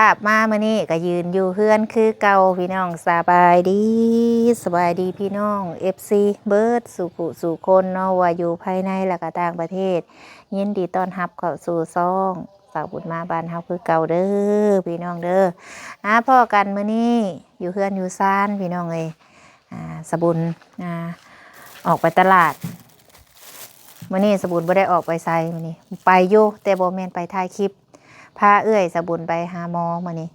ພາບມາມື້ນີ້ກໍຢືນຢູ່ເຮືອນຄືເກົ່າ ພີ່ນ້ອງ. ສະບາຍດີ ສະບາຍດີພີ່ນ້ອງເອັຟຊີເບິດສູ່ຜູ້ສູ່ຄົນເນາະ ວ່າຢູ່ພາຍໃນແລະກະຕ່າງປະເທດ. ຍິນດີຕ້ອນຮັບເຂົ້າສູ່ຊ່ອງສາວບຸນມາບ້ານເຮົາຄືເກົ່າເດີ ພີ່ນ້ອງເດີ. ອາ ພໍ້ກັນມື້ນີ້ຢູ່ເຮືອນຢູ່ຊານ ພີ່ນ້ອງເອີຍ. ອາ ສາວບຸນ ອາ ອອກໄປຕະຫຼາດ. ມື້ນີ້ສາວບຸນບໍ່ໄດ້ອອກໄປໃສ ມື້ນີ້ໄປຢູ່ ແຕ່ບໍ່ແມ່ນໄປຖ່າຍຄລິບ. ພາເອື້ອຍສາວບຸນໄປຫາໝໍມື້ນີ້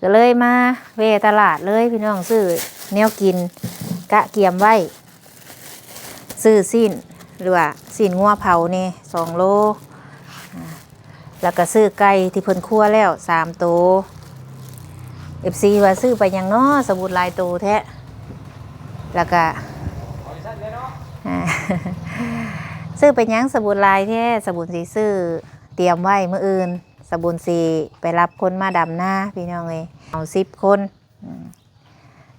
ກໍເລີຍມາແວ່ຕະຫຼາດເລີຍ ພີ່ນ້ອງ. ຊື້ແນວກິນກະກຽມໄວ້ ຊື້ຊີ້ນ ຫຼືວ່າຊີ້ນງົວເຜົານີ້ສອງໂລ ອາ ແລ້ວກໍຊື້ໄກ່ທີ່ເພິ່ນຄົວແລ້ວສາມໂຕ. ເອັຟຊີວ່າຊື້ໄປຫຍັງເນາະ ສາວບຸນຫຼາຍໂຕແທ້. ແລ້ວກໍ ອາ ຊື້ໄປຫຍັງສາວບຸນຫຼາຍແທ້. ສາວບຸນຊິຊື້ຕຽມໄວ້ມື້ອື່ນ ສາວບຸນຊິໄປຮັບຄົນມາດຳນາ ພີ່ນ້ອງເອີຍ. ເອົາສິບຄົນ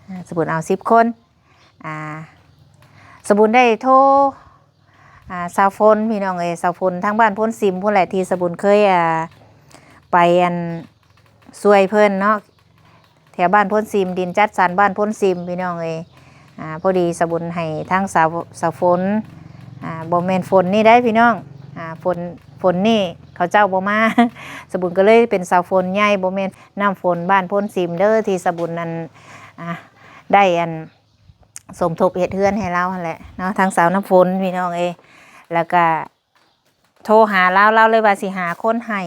ອາ ສາວບຸນເອົາສິບຄົນ. ອາ ສາວບຸນໄດ້ໂທ ອາ ສາວຝົນ ພີ່ນ້ອງເອີຍ. ສາວຝົນທາງບ້ານໂພນຊິມພຸ້ນແຫຼະ ທີ່ສາວບຸນເຄີຍ ອາ ໄປ ອັນ ຊ່ວຍເພິ່ນເນາະ ແຖວບ້ານໂພນຊິມ ດິນຈັດສັນບ້ານໂພນຊິມ ພີ່ນ້ອງເອີຍ. ອາ ພໍດີສາວບຸນໃຫ້ທາງສາວ ສາວຝົນ ອາ ບໍ່ແມ່ນຝົນນີ້ໄດ໋ ພີ່ນ້ອງ. ອາ ຝົນ ຝົນນີ້ເຂົາເຈົ້າບໍ່ມາ ສາວບຸນກໍເລີຍເປັນສາວຝົນໃຫຍ່ ບໍ່ແມ່ນນ້ຳຝົນບ້ານໂພນຊິມເດີ ທີ່ສາວບຸນນັ້ນ ອາ ໄດ້ ອັນ ສົມທົບເຮັດເຮືອນໃຫ້ລາວຫັ້ນແຫຼະເນາະ ທາງສາວນ້ຳຝົນ ພີ່ນ້ອງເອີຍ. ແລ້ວກະໂທຫາລາວ ລາວເລີຍວ່າຊິຫາຄົນໃຫ້.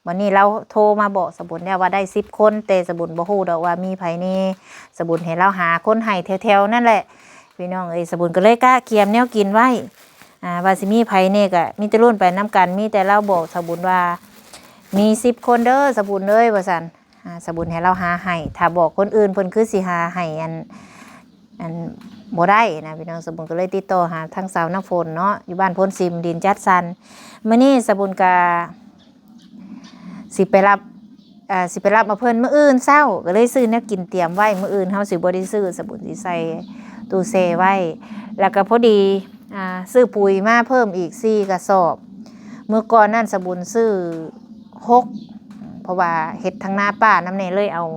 ບັດນີ້ລາວໂທມາບອກສາວບຸນແລ້ວວ່າໄດ້ສິບຄົນ ແຕ່ສາວບຸນບໍ່ຮູ້ດອກວ່າມີໃຜແດ່. ສາວບຸນໃຫ້ລາວຫາຄົນໃຫ້ແຖວໆນັ້ນແຫຼະ ພີ່ນ້ອງເອີຍ. ສາວບຸນກໍເລີຍກະກຽມແນວກິນໄວ້ ອາ ວ່າຊິມີໃຜແດ່ ກະມີແຕ່ລຸ້ນໄປນຳກັນ. ມີແຕ່ລາວບອກສາວບຸນວ່າ ມີສິບຄົນເດີສາວບຸນເອີຍ ວ່າຊັ້ນ. ອາ ສາວບຸນໃຫ້ລາວຫາໃຫ້ ຖ້າບອກຄົນອື່ນເພິ່ນຄືຊິຫາໃຫ້ ອັນ ອັນ ບໍ່ໄດ້ນະ ພີ່ນ້ອງ. ສາວບຸນກໍເລີຍຕິດຕໍ່ຫາທາງສາວນ້ຳຝົນເນາະ ຢູ່ບ້ານໂພນຊິມ ດິນຈັດສັນ. ມື້ນີ້ສາວບຸນກະຊິໄປຮັບ ອາ ຊິໄປຮັບມາເພິ່ນມື້ອື່ນເຊົ້າ ກໍເລີຍຊື້ແນວກິນຕຽມໄວ້. ມື້ອື່ນເຮົາຊິບໍ່ໄດ້ຊື້ ສາວບຸນຊິໃສ່ຕູ້ແຊ່ໄວ້. ແລ້ວກໍພໍດີ ອາ ຊື້ປຸຍມາເພີ່ມອີກສີ່ກະສອບ. ມື້ກ່ອນນັ້ນສາວບຸນຊື້ຫົກ ເພາະວ່າເຮັດທາງນາປ້ານຳແດ່ ເລີຍເອົາ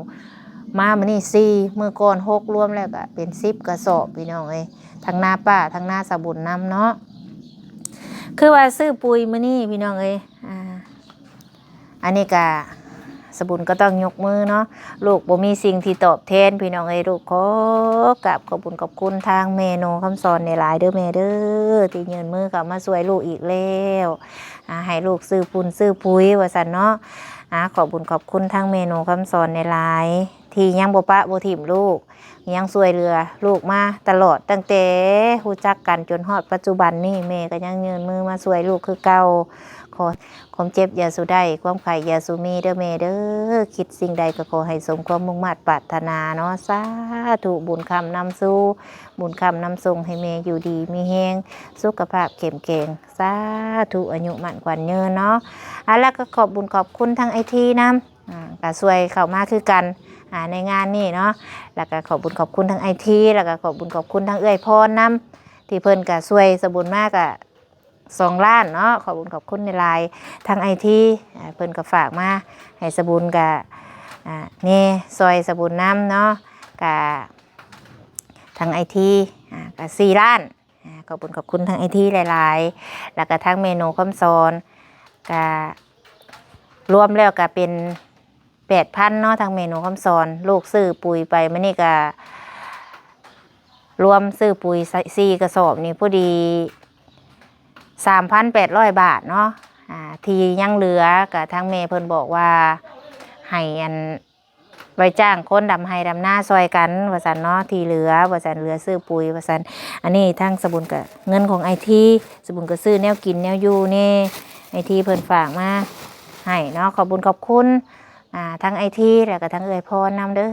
ມາມື້ນີ້ສີ່ ມື້ກ່ອນຫົກ ລວມແລ້ວກະເປັນສິບກະສອບ ພີ່ນ້ອງເອີຍ. ທາງນາປ້າ ທາງນາສາວບຸນນຳເນາະ ຄືວ່າຊື້ປຸຍມື້ນີ້ ພີ່ນ້ອງເອີຍ. ອາ ອັນນີ້ກະສາວບຸນກໍຕ້ອງຍົກມືເນາະ ລູກບໍ່ມີສິ່ງທີ່ຕອບແທນ ພີ່ນ້ອງເອີຍ. ລູກຂໍກາບຂອບບຸນຂອບຄຸນທາງແມ່ໂນຄຳສອນຫຼາຍໆເດີແມ່ເດີ ທີ່ຍື່ນມືເຂົ້າມາຊ່ວຍລູກອີກແລ້ວ ອາ ໃຫ້ລູກຊື້ຝຸ່ນຊື້ປຸຍວ່າຊັ້ນເນາະ. ອາ ຂອບບຸນຂອບຄຸນທາງແມ່ໂນຄຳສອນຫຼາຍໆ ທີ່ຍັງບໍ່ປະບໍ່ຖິ້ມລູກ ຍັງຊ່ວຍເຫຼືອລູກມາຕະຫຼອດ ຕັ້ງແຕ່ຮູ້ຈັກກັນຈົນຮອດປັດຈຸບັນນີ້ ແມ່ກໍຍັງຍື່ນມືມາຊ່ວຍລູກຄືເກົ່າ. ຂໍ ຄວາມເຈັບຢ່າສູ່ໄດ້ ຄວາມໄຂ້ຢ່າສູ່ມີເດີແມ່ເດີ. ຄິດສິ່ງໃດກໍຂໍໃຫ້ສົມຄວາມມຸ່ງມາດປາດຖະໜາເນາະ. ສາທຸ ບຸນຄ້ຳນຳສູ່ ບຸນຄ້ຳນຳສົ່ງ ໃຫ້ແມ່ຢູ່ດີມີແຮງ ສຸຂະພາບເຂັ້ມແຂງ. ສາທຸ ອາຍຸໝັ້ນຂວັນຍືນເນາະ. ອາ ແລ້ວກໍຂອບບຸນຂອບຄຸນທາງໄອທີນຳ ອາ ກໍຊ່ວຍເຂົ້າມາຄືກັນ ອາ ໃນງານນີ້ເນາະ. ແລ້ວກໍຂອບບຸນຂອບຄຸນທາງໄອທີ ແລ້ວກໍຂອບບຸນຂອບຄຸນທາງເອື້ອຍພອນນຳ ທີ່ເພິ່ນກໍຊ່ວຍສາວບຸນມາກໍ ສອງລ້ານເນາະ. ຂອບຄຸນຂອບຄຸນຫຼາຍໆ ທາງໄອທີ ອາ ເພິ່ນກໍຝາກມາໃຫ້ສາວບຸນ ກະ ອາ ແດ່ຊ່ອຍສາວບຸນນຳເນາະ. ກະທາງໄອທີ ອາ ກະສີ່ລ້ານ ອາ ຂອບຄຸນຂອບຄຸນທາງໄອທີຫຼາຍໆ. ແລ້ວກະທາງແມ່ໂນຄຳສອນ ກະລວມແລ້ວກະເປັນ ແປດພັນເນາະ ທາງເມນູຄຳສອນ. ລູກຊື້ປຸຍໄປ ມື້ນີ້ກະລວມຊື້ປຸຍ ສ- ສີ່ກະສອບນີ້ ພໍດີສາມພັນແປດຮ້ອຍບາດເນາະ. ອາ ທີ່ຍັງເຫຼືອກະທາງແມ່ເພິ່ນບອກວ່າ ໃຫ້ອັນ ໄວ້ຈ້າງຄົນດຳໄຮ່ດຳນາຊ່ອຍກັນວ່າຊັ້ນເນາະ ທີ່ເຫຼືອວ່າຊັ້ນ ເຫຼືອຊື້ປຸຍວ່າຊັ້ນ. ອັນນີ້ທາງສະບຸນກະເງິນຂອງໄອທີ ສະບຸນກະຊື້ແນວກິນແນວຢູ່ແດ່ ໄອທີເພິ່ນຝາກມາໃຫ້ເນາະ. ຂອບບຸນຂອບຄຸນ ອາ ທັງໄອທີ ແລ້ວກະທັງເອື້ອຍພອນນຳເດີ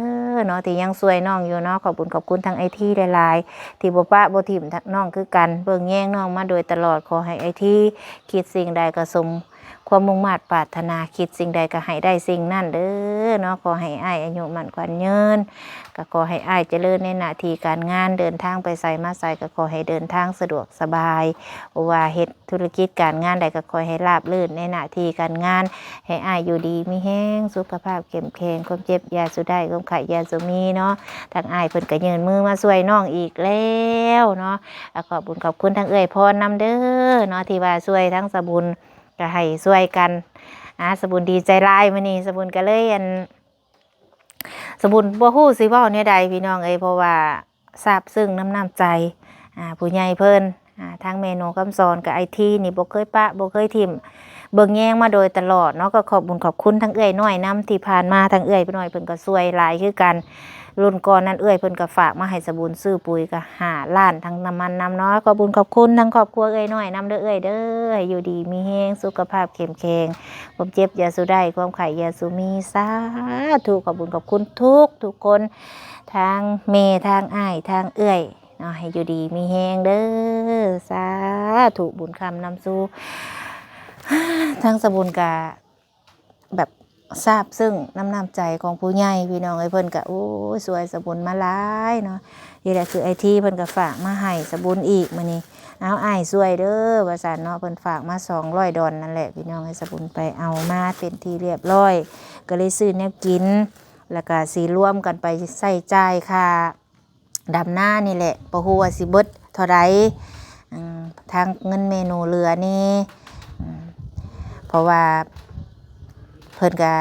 ເນາະ ທີ່ຍັງຊ່ວຍນ້ອງຢູ່ເນາະ. ຂອບບຸນຂອບຄຸນທັງໄອທີຫຼາຍໆ ທີ່ບໍ່ປະບໍ່ຖິ້ມນ້ອງຄືກັນ ເບິ່ງແຍງນ້ອງມາໂດຍຕະຫຼອດ. ຂໍໃຫ້ໄອທີຄິດສິ່ງໃດກະສົມ ຄວາມມຸ່ງມາດປາດຖະໜາ ຄິດສິ່ງໃດກໍໃຫ້ໄດ້ສິ່ງນັ້ນເດີເນາະ. ຂໍໃຫ້ອ້າຍອາຍຸໝັ້ນຂວັນຍືນ ກໍຂໍໃຫ້ອ້າຍຈະເລີນໃນໜ້າທີ່ການງານ ເດີນທາງໄປໃສມາໃສກໍຂໍໃຫ້ເດີນທາງສະດວກສະບາຍ ບໍ່ວ່າເຮັດທຸລະກິດການງານໃດກໍຂໍໃຫ້ລາບລື່ນໃນໜ້າທີ່ການງານ ໃຫ້ອ້າຍຢູ່ດີມີແຮງ ສຸຂະພາບເຂັ້ມແຂງ ຄວາມເຈັບຢ່າສູ່ໄດ້ ຄວາມໄຂ້ຢ່າສູ່ມີເນາະ. ທາງອ້າຍເພິ່ນກໍຍື່ນມືມາຊ່ວຍນ້ອງອີກແລ້ວເນາະ. ອາ ຂອບບຸນຂອບຄຸນທາງເອື້ອຍພອນນຳເດີເນາະ ທີ່ວ່າຊ່ວຍທາງສະບຸນ ກໍໃຫ້ຊ່ວຍກັນ. ອາ ສະບຸນດີໃຈຫຼາຍ ມື້ນີ້ສະບຸນກໍເລີຍ ອັນ ສະບຸນບໍ່ຮູ້ຊິເວົ້າແນວໃດພີ່ນ້ອງເອີຍ ເພາະວ່າຊາບຊຶ້ງນຳນ້ຳໃຈ ອາ ຜູ້ໃຫຍ່ເພິ່ນ ອາ ທາງແມ່ໜູຄຳສອນກັບອ້າຍທີນີ້ບໍ່ເຄີຍປະບໍ່ເຄີຍຖິ້ມ ເບິ່ງແຍງມາໂດຍຕະຫຼອດເນາະ. ກໍຂອບບຸນຂອບຄຸນທາງເອື້ອຍນ້ອຍນຳ ທີ່ຜ່ານມາທາງເອື້ອຍນ້ອຍເພິ່ນກໍຊ່ວຍຫຼາຍຄືກັນ. ລຸ້ນກ່ອນນັ້ນເອື້ອຍເພິ່ນກໍຝາກມາໃຫ້ສະບຸນຊື້ປຸ໋ຍກໍຫ້າລ້ານ ທັງນ້ຳມັນນຳເນາະ. ຂອບບຸນຂອບຄຸນທາງຄອບຄົວເອື້ອຍນ້ອຍນຳເດີເອື້ອຍເດີ ໃຫ້ຢູ່ດີມີແຮງ ສຸຂະພາບເຂັ້ມແຂງ ຄວາມເຈັບຢ່າສູ່ໄດ້ ຄວາມໄຂ້ຢ່າສູ່ມີ ສາທຸ. ຂອບບຸນຂອບຄຸນທຸກໆຄົນ ທາງແມ່ ທາງອ້າຍ ທາງເອື້ອຍເນາະ ໃຫ້ຢູ່ດີມີແຮງເດີ ສາທຸ. ບຸນຄຳນຳສູ່ ທາງສະບຸນກະ ແບບຊາບຊຶ້ງນຳນ້ຳໃຈຂອງຜູ້ໃຫຍ່ພີ່ນ້ອງເອີຍ ເພິ່ນກະ ໂອ້ຍ ຊ່ວຍສະບຸນມາຫຼາຍເນາະ. ນີ້ແຫຼະ ຄືໄອທີເພິ່ນກະຝາກມາໃຫ້ສະບຸນອີກມື້ນີ້ ເອົາ ອ້າຍຊ່ວຍເດີວ່າຊັ້ນເນາະ. ເພິ່ນຝາກມາສອງຮ້ອຍດອນນັ້ນແຫຼະພີ່ນ້ອງເອີຍ ສະບຸນໄປເອົາມາເປັນທີ່ລຽບຮ້ອຍ ກໍເລີຍຊື້ແນວກິນ ແລ້ວກະຊິລວມກັນໄປໃຊ້ຈ່າຍຄ່າ ດຳນານີ້ແຫຼະ ບໍ່ຮູ້ວ່າຊິເບິດເທົ່າໃດ ອາ ທາງເງິນແມ່ໜູເຫຼືອແດ່ ອາ ເພາະວ່າເພິ່ນກະ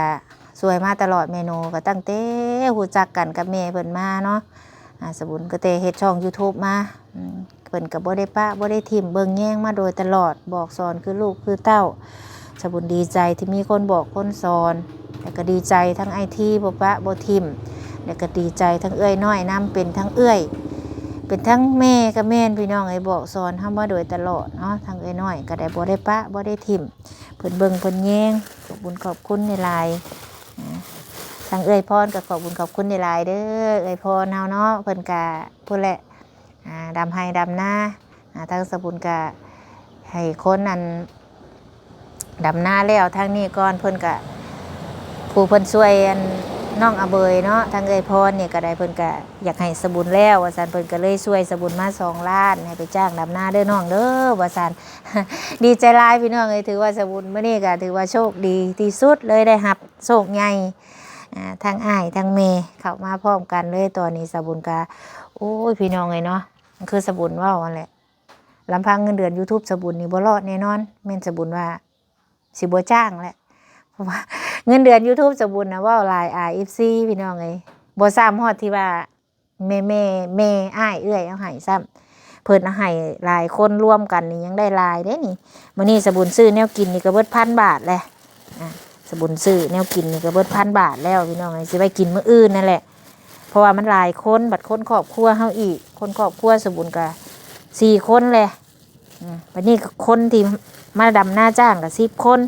ຊ່ວຍມາຕະຫຼອດ ແມ່ໜູກະຕັ້ງແຕ່ຮູ້ຈັກກັນກັບແມ່ເພິ່ນມາເນາະ ອາ ສະບຸນກໍແຕ່ເຮັດຊ່ອງຢູທູບມາ ອາ ເພິ່ນກໍບໍ່ໄດ້ປະບໍ່ໄດ້ຖິ້ມ ເບິ່ງແຍງມາໂດຍຕະຫຼອດ ບອກສອນຄືລູກຄືເຕົ້າ. ສະບຸນດີໃຈທີ່ມີຄົນບອກຄົນສອນ ແລ້ວກໍດີໃຈທັງໄອທີບໍ່ປະບໍ່ຖິ້ມ ແລ້ວກໍດີໃຈທັງເອື້ອຍນ້ອຍນຳ ເປັນທັງເອື້ອຍ ເປັນທັງແມ່ກໍແມ່ນພີ່ນ້ອງເອີຍ ບອກສອນເຮົາມາໂດຍຕະຫຼອດເນາະ. ທັງເອື້ອຍນ້ອຍກໍໄດ້ ບໍ່ໄດ້ປະບໍ່ໄດ້ຖິ້ມ ເພິ່ນເບິ່ງເພິ່ນແຍງ ຂອບບຸນຂອບຄຸນຫຼາຍໆ ອາ ທັງເອື້ອຍພອນກໍຂອບບຸນຂອບຄຸນຫຼາຍໆເດີ ເອື້ອຍພອນເຮົາເນາະ ເພິ່ນກະພຸ້ນແຫຼະ ອາ ດຳໄຮ່ດຳນາ ອາ ທາງສະບຸນກະໃຫ້ຄົນ ອັນ ດຳນາແລ້ວ ທາງນີ້ກ່ອນ ເພິ່ນກະ ຜູ້ເພິ່ນຊ່ວຍ ອັນ ນ້ອງອາເບີຍເນາະ ທາງເອື້ອຍພອນນີ້ກະໄດ້ ເພິ່ນກະຢາກໃຫ້ສະບຸນແລ້ວວ່າຊັ້ນ ເພິ່ນກະເລີຍຊ່ວຍສະບຸນມາສອງລ້ານ ໃຫ້ໄປຈ້າງດຳນາເດີນ້ອງເດີວ່າຊັ້ນ. ດີໃຈຫຼາຍພີ່ນ້ອງເອີຍ ຖືວ່າສະບຸນມື້ນີ້ກະຖືວ່າໂຊກດີທີ່ສຸດເລີຍ ໄດ້ຮັບໂຊກໃຫຍ່ ອາ ທັງອ້າຍທັງແມ່ເຂົ້າມາພ້ອມກັນເລີຍ. ຕອນນີ້ສະບຸນກະ ໂອ້ຍ ພີ່ນ້ອງເອີຍເນາະ ຄືສະບຸນເວົ້າຫັ້ນແຫຼະ ລຳພັງເງິນເດືອນຢູທູບສະບຸນນີ້ບໍ່ລອດແນ່ນອນ ແມ່ນສະບຸນວ່າຊິບໍ່ຈ້າງແຫຼະ ເພາະວ່າເງິນເດືອນຢູທູບສະບຸນນະ ເວົ້າຫຼາຍອາຍເອັຟຊີພີ່ນ້ອງເອີຍ ບໍ່ຊ້ຳຮອດທີ່ວ່າແມ່ໆ ແມ່ອ້າຍເອື້ອຍເອົາໃຫ້ຊ້ຳ ເພິ່ນເອົາໃຫ້ຫຼາຍຄົນລວມກັນນີ້ຍັງໄດ້ຫຼາຍເດ້ນີ້. ມື້ນີ້ສະບຸນຊື້ແນວກິນນີ້ກໍເບິດພັນບາດແຫຼະ ອາ ສະບຸນຊື້ແນວກິນນີ້ກໍເບິດພັນບາດແລ້ວພີ່ນ້ອງເອີຍ ຊິໄວ້ກິນມື້ອື່ນນັ້ນແຫຼະ ເພາະວ່າມັນຫຼາຍຄົນ ບັດຄົນຄອບຄົວເຮົາອີກ ຄົນຄອບຄົວສະບຸນກໍສີ່ຄົນແຫຼະ ອາ ບັດນີ້ກໍຄົນທີ່ມາດຳນາຈ້າງກໍສິບຄົນ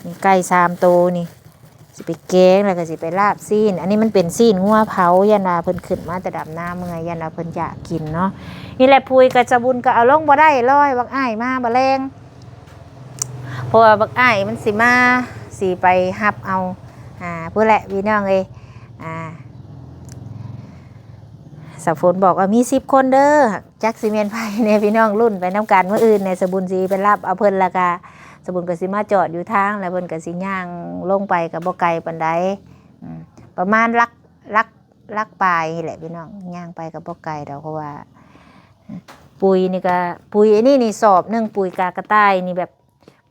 ນີ້ໄກ່ສາມໂຕນີ້ ຊິໄປແກງ ແລ້ວກໍຊິໄປລາບຊີ້ນ ອັນນີ້ມັນເປັນຊີ້ນງົວເຜົາ ຢ້ານວ່າເພິ່ນຂຶ້ນມາແຕ່ດຳນາເມື່ອຍ ຢ້ານວ່າເພິ່ນຢາກກິນເນາະ. ນີ້ແຫຼະ ປຸ໋ຍກັບສະບຸນກໍເອົາລົງບໍ່ໄດ້ ລໍໃຫ້ບັກອ້າຍມາມື້ແລງ ເພາະວ່າບັກອ້າຍມັນຊິມາ ຊິໄປຮັບເອົາ ອາ ພຸ້ນແຫຼະພີ່ນ້ອງເອີຍ ອາ ສາວຝົນບອກວ່າມີສິບຄົນເດີ ຈັກຊິແມ່ນໃຜແດ່ພີ່ນ້ອງ ລຸ້ນໄປນຳກັນ. ມື້ອື່ນແດ່ສະບຸນຊິໄປຮັບເອົາເພິ່ນ ແລ້ວກະສະບຸນກໍຊິມາຈອດຢູ່ທາງ ແລ້ວເພິ່ນກໍຊິຍ່າງລົງໄປ ກໍບໍ່ໄກປານໃດ ອາ ປະມານຫຼັກ ຫຼັກ ຫຼັກປາຍນີ້ແຫຼະພີ່ນ້ອງ ຍ່າງໄປກໍບໍ່ໄກດອກ ເພາະວ່າປຸ໋ຍນີ້ກໍ ປຸ໋ຍອັນນີ້ນີ້ສອບໜຶ່ງ ປຸ໋ຍກາກະຕ່າຍນີ້ແບບ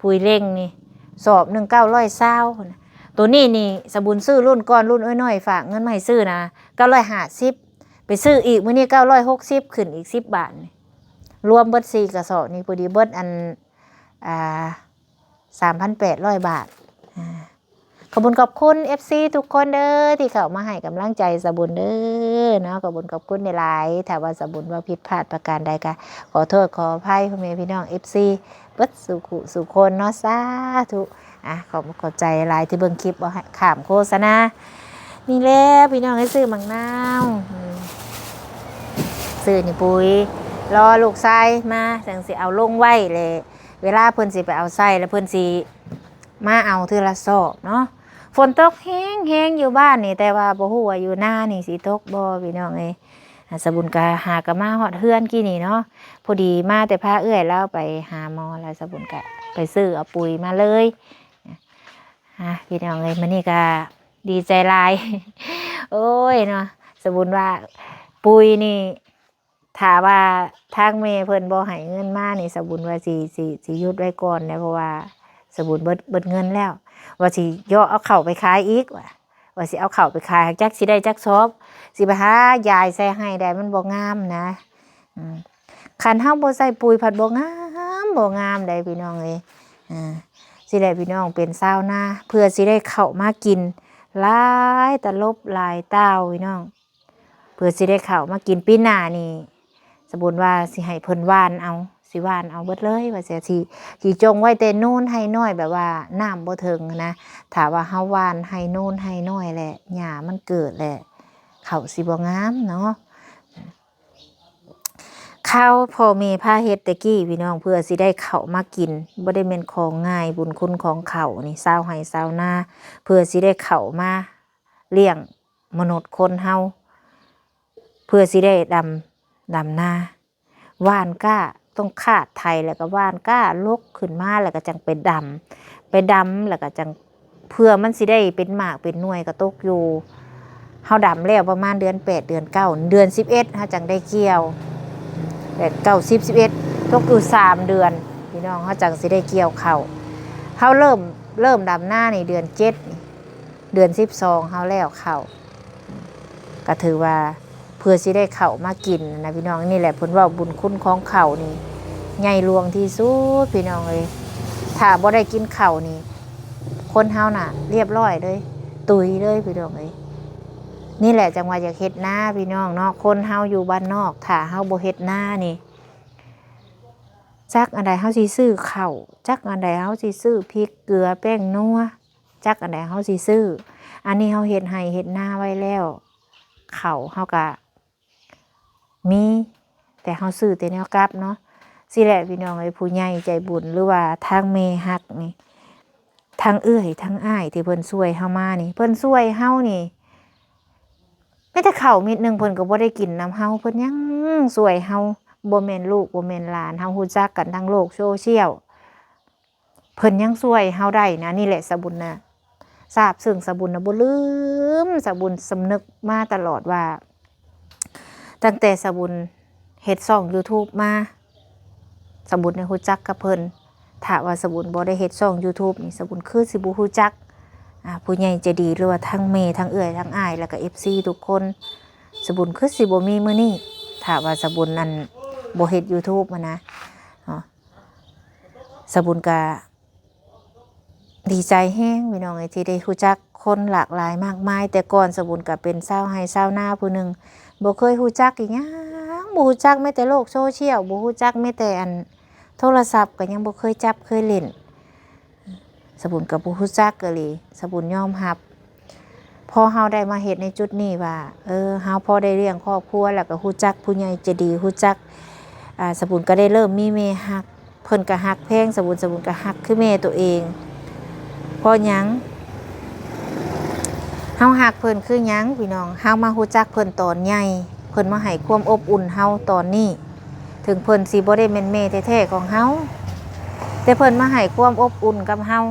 ປຸ໋ຍເລັ່ງນີ້ ສອບໜຶ່ງເກົ້າຮ້ອຍຊາວພຸ້ນນະ. ໂຕນີ້ນີ້ສະບຸນຊື້ລຸ້ນກ່ອນ ລຸ້ນເອື້ອຍນ້ອຍຝາກເງິນມາໃຫ້ຊື້ນະ ເກົ້າຮ້ອຍຫ້າສິບ ໄປຊື້ອີກມື້ນີ້ເກົ້າຮ້ອຍຫົກສິບ ຂຶ້ນອີກສິບບາດນີ້ ລວມເບິດສີ່ກະສອບນີ້ ພໍດີເບິດອັນ ອ່າ ສາມພັນແປດຮ້ອຍບາດ ອາ ຂອບຄຸນຂອບຄຸນເອັຟຊີທຸກຄົນເດີ ທີ່ເຂົ້າມາໃຫ້ກຳລັງໃຈສະບຸນເດີເນາະ ຂອບຄຸນຂອບຄຸນຫຼາຍໆ. ຖ້າວ່າສະບຸນເວົ້າຜິດພາດປະການໃດກະຂໍໂທດຂໍອະໄພພໍ່ແມ່ພີ່ນ້ອງເອັຟຊີເບິດສູ່ຄູ່ສູ່ຄົນເນາະ ສາທຸ. ອາ ຂອບອົກຂອບໃຈຫຼາຍທີ່ເບິ່ງຄລິບ ບໍ່ໃຫ້ຂ້າມໂຄສະນາ. ນີ້ແຫຼະພີ່ນ້ອງເອີຍ ຊື້ໝາກນາວ ອືມ ຊື້ນີ້ປຸ໋ຍ ລໍລູກຊາຍມາ ຈັ່ງຊິເອົາລົງໄວ້ແຫຼະ ເວລາເພິ່ນຊິໄປເອົາໃສ່ ແລ້ວເພິ່ນຊິ ມາເອົາເທື່ອລະສອບເນາະ. ຝົນຕົກແຮງໆຢູ່ບ້ານນີ້ ແຕ່ວ່າບໍ່ຮູ້ວ່າຢູ່ນານີ້ຊິຕົກບໍ່ ພີ່ນ້ອງເອີຍ. ອາ ສະບຸນກະຫາກະມາຮອດເຮືອນກີ້ນີ້ເນາະ ພໍດີມາແຕ່ພາເອື້ອຍລາວໄປຫາໝໍ ແລ້ວສະບຸນກະໄປຊື້ເອົາປຸຍມາເລີຍ. ອາ ພີ່ນ້ອງເອີຍ ມື້ນີ້ກະດີໃຈຫຼາຍ ໂອ້ຍເນາະ ສະບຸນວ່າປຸຍນີ້ ຖ້າວ່າທາງແມ່ເພິ່ນບໍ່ໃຫ້ເງິນມານີ້ ສະບຸນວ່າຊິ ຊິ ຊິຢຸດໄວ້ກ່ອນແຫຼະ ເພາະວ່າສະບຸນເບິດ ເບິດເງິນແລ້ວ ວ່າຊິເຍາະເອົາເຂົ້າໄປຂາຍອີກ ວ່າ ວ່າຊິເອົາເຂົ້າໄປຂາຍ ຈັກຊິໄດ້ຈັກສອບ ຊິໄປຫາຢາຍໃສ່ໄຮ່ໄດ້ ມັນບໍ່ງາມນະ. ອືມ ຄັນເຮົາບໍ່ໃສ່ປຸຍພັດບໍ່ງາມ ບໍ່ງາມໃດພີ່ນ້ອງເອີຍ. ອາ ຊິໄດ້ພີ່ນ້ອງເປັນຊາວນາ ເພື່ອຊິໄດ້ເຂົ້າມາກິນ ຫຼາຍຕະຫຼົບຫຼາຍຕ່າວພີ່ນ້ອງ. ເພື່ອຊິໄດ້ເຂົ້າມາກິນປີໜ້ານີ້ ສະບຸນວ່າຊິໃຫ້ເພິ່ນຫວ່ານເອົາ ຊິຫວ່ານເອົາເບິດເລີຍວ່າຊັ້ນ ຊິ ຊິຈົ່ງໄວ້ແຕ່ໂນນໄຮ່ນ້ອຍ ແບບວ່ານ້ຳບໍ່ເຖິງນະ. ຖ້າວ່າເຮົາຫວ່ານໄຮ່ໂນນໄຮ່ນ້ອຍແຫຼະ ຫຍ້າມັນເກີດແຫຼະ ເຂົ້າຊິບໍ່ງາມເນາະ. ຄາວພໍ່ແມ່ພາເຮັດແຕ່ກີ້ພີ່ນ້ອງ ເພື່ອຊິໄດ້ເຂົ້າມາກິນ ບໍ່ໄດ້ແມ່ນຂອງງ່າຍ ບຸນຄຸນຂອງເຂົ້ານີ້ ຊາວໄຮ່ຊາວນາ ເພື່ອຊິໄດ້ເຂົ້າມາລ້ຽງ ມະນຸດຄົນເຮົາ ເພື່ອຊິໄດ້ດຳ ດຳນາ ຫວ່ານກ້າ ຕ້ອງຄາດໄຖ ແລ້ວກໍຫວ່ານກ້າ ລົກຂຶ້ນມາ ແລ້ວກໍຈັ່ງໄປດຳ ໄປດຳ ແລ້ວກໍຈັ່ງ ເພື່ອມັນຊິໄດ້ເປັນໝາກເປັນໜ່ວຍ ກໍຕົກຢູ່ ເຮົາດຳແລ້ວປະມານເດືອນແປດ ເດືອນເກົ້າ ເດືອນສິບເອັດ ເຮົາຈັ່ງໄດ້ກ່ຽວ ແປດ ເກົ້າ ສິບ ສິບເອັດ ຕົກຢູ່ສາມເດືອນ ພີ່ນ້ອງ ເຮົາຈັ່ງຊິໄດ້ກ່ຽວເຂົ້າ. ເຮົາເລີ່ມ ເລີ່ມດຳນານີ້ເດືອນເຈັດນີ້ ເດືອນສິບສອງເຮົາແລ້ວເຂົ້າ ກໍຖືວ່າເພື່ອຊິໄດ້ເຂົ້າມາກິນນະພີ່ນ້ອງ. ນີ້ແຫຼະເພິ່ນເວົ້າບຸນຄຸນຂອງເຂົ້ານີ້ໃຫຍ່ຫຼວງທີ່ສຸດພີ່ນ້ອງເອີຍ. ຖ້າບໍ່ໄດ້ກິນເຂົ້ານີ້ ຄົນເຮົານະລຽບລ້ອຍເລີຍ ຕຸຍເລີຍພີ່ນ້ອງເອີຍ. ນີ້ແຫຼະຈັ່ງວ່າຢາກເຮັດນາພີ່ນ້ອງເນາະ. ຄົນເຮົາຢູ່ບ້ານນອກ ຖ້າເຮົາບໍ່ເຮັດນານີ້ ຈັກອັນໃດເຮົາຊິຊື້ເຂົ້າ ຈັກອັນໃດເຮົາຊິຊື້ພິກ ເກືອ ແປ້ງນົວ ຈັກອັນໃດເຮົາຊິຊື້. ອັນນີ້ເຮົາເຮັດໄຮ່ເຮັດນາໄວ້ແລ້ວ ເຂົ້າເຮົາກະມີ ແຕ່ເຮົາຊື້ແຕ່ແນວກັບເນາະ. ຊີ້ແຫຼະພີ່ນ້ອງເອີຍ ຜູ້ໃຫຍ່ໃຈບຸນ ຫຼືວ່າທາງແມ່ຮັກນີ້ ທັງເອື້ອຍທັງອ້າຍທີ່ເພິ່ນຊ່ວຍເຮົາມານີ້ ເພິ່ນຊ່ວຍເຮົານີ້ ແມ້ແຕ່ເຂົ້າເມັດໜຶ່ງເພິ່ນກໍບໍ່ໄດ້ກິນນຳເຮົາ ເພິ່ນຍັງຊ່ວຍເຮົາ. ບໍ່ແມ່ນລູກ ບໍ່ແມ່ນຫຼານ ເຮົາຮູ້ຈັກກັນທາງໂລກໂຊຊຽວ ເພິ່ນຍັງຊ່ວຍເຮົາໄດ້ນະ. ນີ້ແຫຼະສະບຸນນະ ຊາບຊຶ້ງ ສະບຸນນະບໍ່ລືມ ສະບຸນສຳນຶກມາຕະຫຼອດວ່າ ຕັ້ງແຕ່ສະບຸນເຮັດຊ່ອງຢູທູບມາ ສະບຸນໄດ້ຮູ້ຈັກກັບເພິ່ນ. ຖ້າວ່າສະບຸນບໍ່ໄດ້ເຮັດຊ່ອງຢູທູບນີ້ ສະບຸນຄືຊິບໍ່ຮູ້ຈັກ ອາ ຜູ້ໃຫຍ່ໃຈດີ ຫຼືວ່າທັງແມ່ ທັງເອື້ອຍ ທັງອ້າຍ ແລ້ວກໍເອັຟຊີທຸກຄົນ ສະບຸນຄືຊິບໍ່ມີມື້ນີ້ ຖ້າວ່າສະບຸນນັ້ນບໍ່ເຮັດຢູທູບຫັ້ນນະເນາະ. ສະບຸນກະດີໃຈແຮງພີ່ນ້ອງເອີຍ ທີ່ໄດ້ຮູ້ຈັກຄົນຫຼາກຫຼາຍມາກມາຍ. ແຕ່ກ່ອນສະບຸນກະເປັນຊາວໄຮ່ຊາວນາຜູ້ໜຶ່ງ ບໍ່ເຄີຍຮູ້ຈັກອີ່ຫຍັງ ບໍ່ຮູ້ຈັກແມ້ແຕ່ໂລກໂຊຊຽວ ບໍ່ຮູ້ຈັກແມ້ແຕ່ອັນໂທລະສັບ ກໍຍັງບໍ່ເຄີຍຈັບເຄີຍຫຼິ້ນ. ສະບຸນກໍບໍ່ຮູ້ຈັກອີ່ຫຼີ ສະບຸນຍອມຮັບ. ພໍເຮົາໄດ້ມາເຮັດໃນຈຸດນີ້ວ່າ ເອີ ເຮົາພໍໄດ້ລ້ຽງຄອບຄົວ ແລ້ວກໍຮູ້ຈັກຜູ້ໃຫຍ່ໃຈດີ ຮູ້ຈັກ ອາ ສະບຸນກໍໄດ້ເລີ່ມມີແມ່ຮັກ ເພິ່ນກໍຮັກແພງສະບຸນ ສະບຸນກໍຮັກຄືແມ່ໂຕເອງ. ເພາະຫຍັງ ເຮົາຮັກເພິ່ນຄືຫຍັງພີ່ນ້ອງ? ເຮົາມາຮູ້ຈັກເພິ່ນຕອນໃຫຍ່ ເພິ່ນມາໃຫ້ຄວາມອົບອຸ່ນເຮົາຕອນນີ້ ເຖິງເພິ່ນຊິບໍ່ໄດ້ແມ່ນແມ່ແທ້ໆຂອງເຮົາ ແຕ່ເພິ່ນມາໃຫ້ຄວາມອົບອຸ່ນກັບເຮົາ.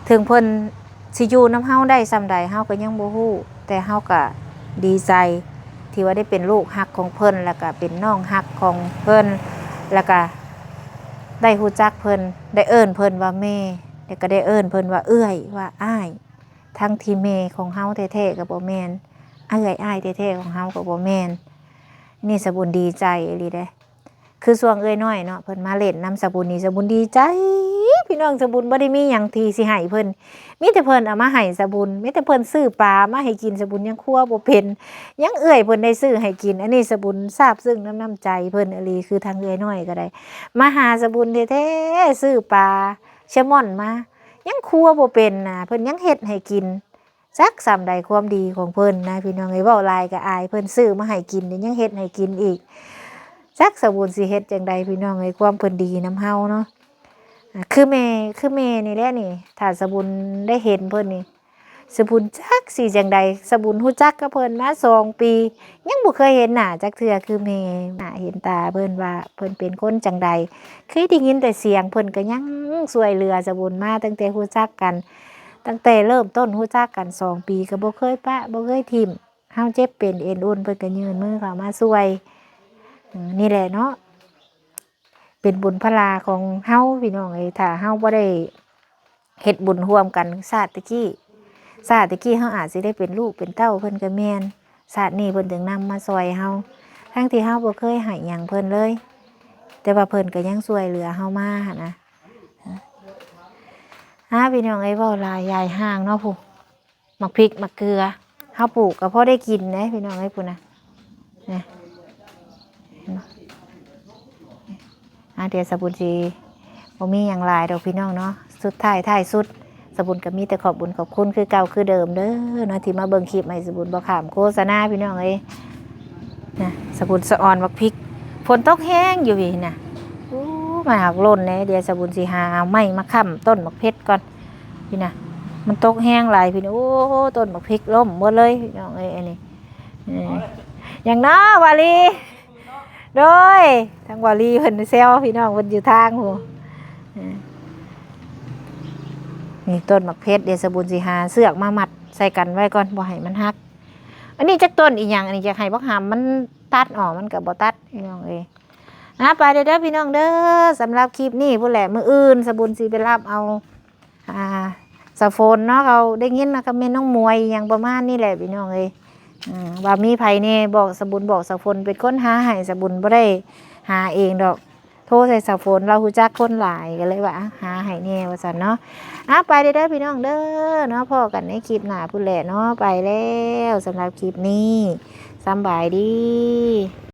ເຖິງເພິ່ນຊິຢູ່ນຳເຮົາໄດ້ສ່ຳໃດ ເຮົາກໍຍັງບໍ່ຮູ້ ແຕ່ເຮົາກໍດີໃຈທີ່ວ່າໄດ້ເປັນລູກຮັກຂອງເພິ່ນ ແລ້ວກໍເປັນນ້ອງຮັກຂອງເພິ່ນ ແລ້ວກໍໄດ້ຮູ້ຈັກເພິ່ນ ໄດ້ເອີ້ນເພິ່ນວ່າແມ່ ແລ້ວກໍໄດ້ເອີ້ນເພິ່ນວ່າເອື້ອຍ ວ່າອ້າຍ ທັງທີ່ແມ່ຂອງເຮົາແທ້ໆກໍບໍ່ແມ່ນ ເອື້ອຍອ້າຍແທ້ໆຂອງເຮົາກໍບໍ່ແມ່ນ. ນີ້ສະບຸນດີໃຈອີ່ຫຼີເດ້. ຄືຊ່ວງເອື້ອຍນ້ອຍເນາະ ເພິ່ນມາຫຼິ້ນນຳສະບຸນນີ້ ສະບຸນດີໃຈ ພີ່ນ້ອງ. ສະບຸນບໍ່ໄດ້ມີຫຍັງທີ່ຊິໃຫ້ເພິ່ນ ມີແຕ່ເພິ່ນເອົາມາໃຫ້ສະບຸນ ມີແຕ່ເພິ່ນຊື້ປາມາໃຫ້ກິນ ສະບຸນຍັງຄົວບໍ່ເປັນ ຍັງເອື້ອຍເພິ່ນໄດ້ຊື້ໃຫ້ກິນ. ອັນນີ້ສະບຸນຊາບຊຶ້ງນຳນ້ຳໃຈເພິ່ນອີ່ຫຼີ. ຄືທາງເອື້ອຍນ້ອຍກໍໄດ້ມາຫາສະບຸນແທ້ໆ ຊື້ປາແຊມອນມາ ຍັງຄົວບໍ່ເປັນນະ ເພິ່ນຍັງເຮັດໃຫ້ກິນ. ຈັກສ່ຳໃດຄວາມດີຂອງເພິ່ນນະ ພີ່ນ້ອງເອີຍ ເວົ້າຫຼາຍກໍອາຍ ເພິ່ນຊື້ມາໃຫ້ກິນ ແລ້ວຍັງເຮັດໃຫ້ກິນອີກ. ຈັກສະບຸນຊິເຮັດຈັ່ງໃດ ພີ່ນ້ອງເອີຍ ຄວາມເພິ່ນດີນຳເຮົາເນາະ. ຄືແມ່ ຄືແມ່ນີ້ແຫຼະນີ້ ຖ້າສະບຸນໄດ້ເຫັນເພິ່ນນີ້ ສະບຸນຈັກຊິຈັ່ງໃດ. ສະບຸນຮູ້ຈັກກັບເພິ່ນມາສອງປີ ຍັງບໍ່ເຄີຍເຫັນໜ້າຈັກເທື່ອ ຄືແມ່ ໜ້າເຫັນຕາເພິ່ນວ່າເພິ່ນເປັນຄົນຈັ່ງໃດ. ເຄີຍໄດ້ຍິນແຕ່ສຽງ ເພິ່ນກໍຍັງຊ່ວຍເຫຼືອສະບຸນມາຕັ້ງແຕ່ຮູ້ຈັກກັນ ຕັ້ງແຕ່ເລີ່ມຕົ້ນຮູ້ຈັກກັນສອງປີ ກໍບໍ່ເຄີຍປະ ບໍ່ເຄີຍຖິ້ມ. ເຮົາເຈັບເປັນເອັນອຸ່ນ ເພິ່ນກໍຍື່ນມືເຂົ້າມາຊ່ວຍ. ເອີ ນີ້ແຫຼະເນາະ ເປັນບຸນພະລາຂອງເຮົາ ພີ່ນ້ອງເອີຍ ຖ້າເຮົາບໍ່ໄດ້ເຮັດບຸນຮ່ວມກັນຊາດຕະກີ້ ຊາດຕະກີ້ເຮົາອາດຊິໄດ້ເປັນລູກເປັນເຕົ້າເພິ່ນກໍແມ່ນ. ຊາດນີ້ເພິ່ນຈຶ່ງນຳມາຊ່ອຍເຮົາ ທັງທີ່ເຮົາບໍ່ເຄີຍໃຫ້ຫຍັງເພິ່ນເລີຍ ແຕ່ວ່າເພິ່ນກໍຍັງຊ່ວຍເຫຼືອເຮົາມາຫັ້ນນະ. ອາ ພີ່ນ້ອງເອີຍ ເວົ້າຫຼາຍຍາຍຫ່າງເນາະ ຜູ້ ໝາກພິກໝາກເກືອ ເຮົາປູກກໍພໍໄດ້ກິນເດ້ພີ່ນ້ອງເອີຍ ພຸ້ນນະ ນີ້ ເຫັນບໍ່? ອາ ດຽວສະບຸນຊິບໍ່ມີຫຍັງຫຼາຍດອກພີ່ນ້ອງເນາະ ສຸດທ້າຍທ້າຍສຸດ ສະບຸນກໍມີແຕ່ຂອບບຸນຂອບຄຸນຄືເກົ່າຄືເດີມເດີເນາະ ທີ່ມາເບິ່ງຄລິບໃຫ້ສະບຸນບໍ່ຂ້າມໂຄສະນາ ພີ່ນ້ອງເອີຍ. ນະ ສະບຸນສະອອນໝາກພິກ ຝົນຕົກແຮງຢູ່ພີ້ນະ. ໂອ້ ມັນຫັກຫຼົ່ນແດ່ ດຽວສະບຸນຊິຫາເອົາໄມ້ມາຄ້ຳຕົ້ນໝາກເພັດກ່ອນ ພີ້ນະ. ມັນຕົກແຮງຫຼາຍພີ້ນະ ໂອ້ ຕົ້ນໝາກພິກລົ້ມໝົດເລີຍ ພີ່ນ້ອງເອີຍ ອັນນີ້. ເອີ ຫຍັງເນາະ ວາລີ? ໂດຍ ທາງວາລີເພິ່ນແຊວ ພີ່ນ້ອງເພິ່ນຢູ່ທາງພຸ້ນ. ເອີ ນີ້ຕົ້ນໝາກເພັດ ດຽວສະບຸນຊິຫາເຊືອກມາມັດໃສ່ກັນໄວ້ກ່ອນ ບໍ່ໃຫ້ມັນຫັກ. ອັນນີ້ຈັກຕົ້ນອີຫຍັງ? ອັນນີ້ຢາກໃຫ້ບັກຫຳມັນຕັດອອກ ມັນກໍບໍ່ຕັດ ພີ່ນ້ອງເອີຍ. ອາ ໄປເດີ ເດີພີ່ນ້ອງເດີ ສຳລັບຄລິບນີ້ພຸ້ນແຫຼະ ມື້ອື່ນສະບຸນຊິໄປຮັບເອົາ ອາ ສາວຝົນເນາະ ເຂົາໄດ້ຍິນນະ ກັບແມ່ນ້ອງໝວຍ ອີຫຍັງປະມານນີ້ແຫຼະ ພີ່ນ້ອງເອີຍ. ອາ ວ່າມີໃຜແດ່ ບອກ ສະບຸນບອກສາວຝົນເປັນຄົນຫາໃຫ້ ສະບຸນບໍ່ໄດ້ຫາເອງດອກ ໂທໃສ່ສາວຝົນ ລາວຮູ້ຈັກຄົນຫຼາຍ ກໍເລີຍວ່າ ອາ ຫາໃຫ້ແດ່ວ່າຊັ້ນເນາະ. ອາ ໄປເດີ ເດີພີ່ນ້ອງເດີເນາະ ພໍ້ກັນໃນຄລິບໜ້າພຸ້ນແຫຼະເນາະ ໄປແລ້ວ ສຳລັບຄລິບນີ້ ສຳບາຍດີ.